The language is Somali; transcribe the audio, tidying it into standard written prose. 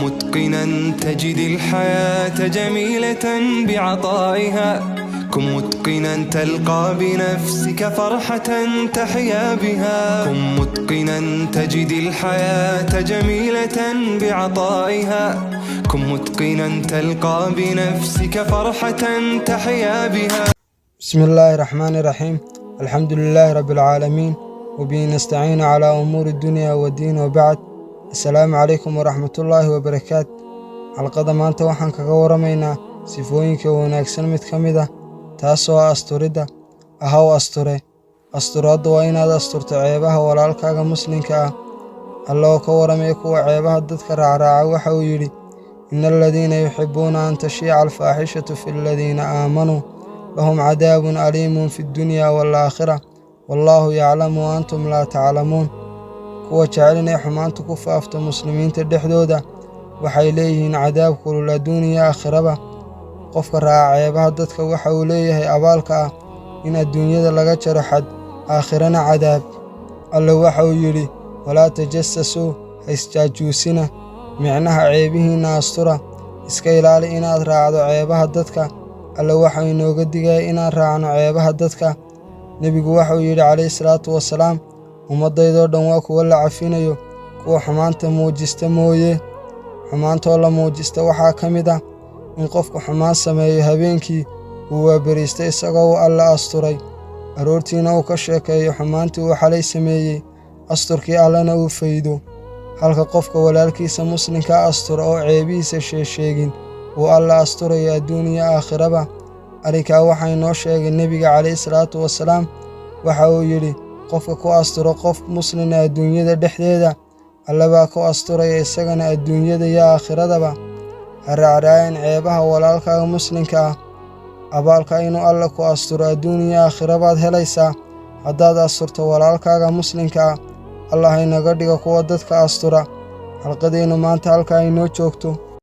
متقنا تجد الحياة جميلة بعطائها. كن متقنا تلقى بنفسك فرحة تحيا بها. كن متقنا تجد الحياة جميلة بعطائها. كن متقنا تلقى بنفسك فرحة تحيا بها. بسم الله الرحمن الرحيم، الحمد لله رب العالمين، وبه نستعين على أمور الدنيا والدين، وبعد، السلام عليكم ورحمة الله وبركاته. Xalqada maanta waxaan kaga waramaynaa sifooyinka wanaagsan mid ka mid ah, taasoo ah asturidda. Ahaw asture. Asturaadda waa inaad asturto ceebaha walaalkaaga muslimka ah. Alla oo ka waramaya kuwa ceebaha dadka raacraaca waxa uu yidhi: "إن الذين يحبون أن تشيع الفاحشة في الذين آمنوا لهم عذاب أليم في الدنيا والآخرة والله يعلم وأنتم لا تعلمون." Kuwa jecel inay xumaantu ku faafto muslimiinta dhexdooda waxay leeyihiin cadaab kulul adduun iyo aakhiraba. Qofka raaca ceebaha dadka waxa uu leeyahay abaalka ah in adduunyada laga jaro xad, aakhirana cadaab. Alle waxa uu yidhi: "ولا تجسسوا", ha isjaajuusina, micnaha ceebihiinna astura. Iska ilaali inaad raacdo ceebaha dadka. Alle waxau inooga digaya inaan raacno ceebaha dadka. Nebigu waxauu yidhi calayhi salaatu wasalaam: "Ummaddaydoo dhan waa kuwa la cafinayo, kuwa xumaanta muujista mooye." Xumaantoo la muujista waxaa ka mid ah in qofku xumaan sameeyo habeenkii, uu waaberiista isagoo uu Alle asturay, aroortiina uu ka sheekeeyo xumaantii uu xalay sameeyey, asturkii Allena uu faydo, halka qofka walaalkiisa muslimka astura oo ceebihiisa sheesheegin uu Alle asturayo adduun iyo aakhiraba. Arrinkaa waxaa inoo sheegay nebiga calayhi salaatu wasalaam. Waxa uu yidhi: "Qofka ku asturo qof muslina adduunyada dhexdeeda, Alle baa ku asturaya isagana adduunyada iyo aakhiradaba." Ha raacraacin ceebaha walaalkaaga muslimka ah. Abaalka inuu Alle ku asturo adduun iyo aakhira baad helaysaa haddaad asturto walaalkaaga muslimka ah. Allah inaga dhigo kuwa dadka astura. Xalqadeennu maanta halkaa inoo joogto.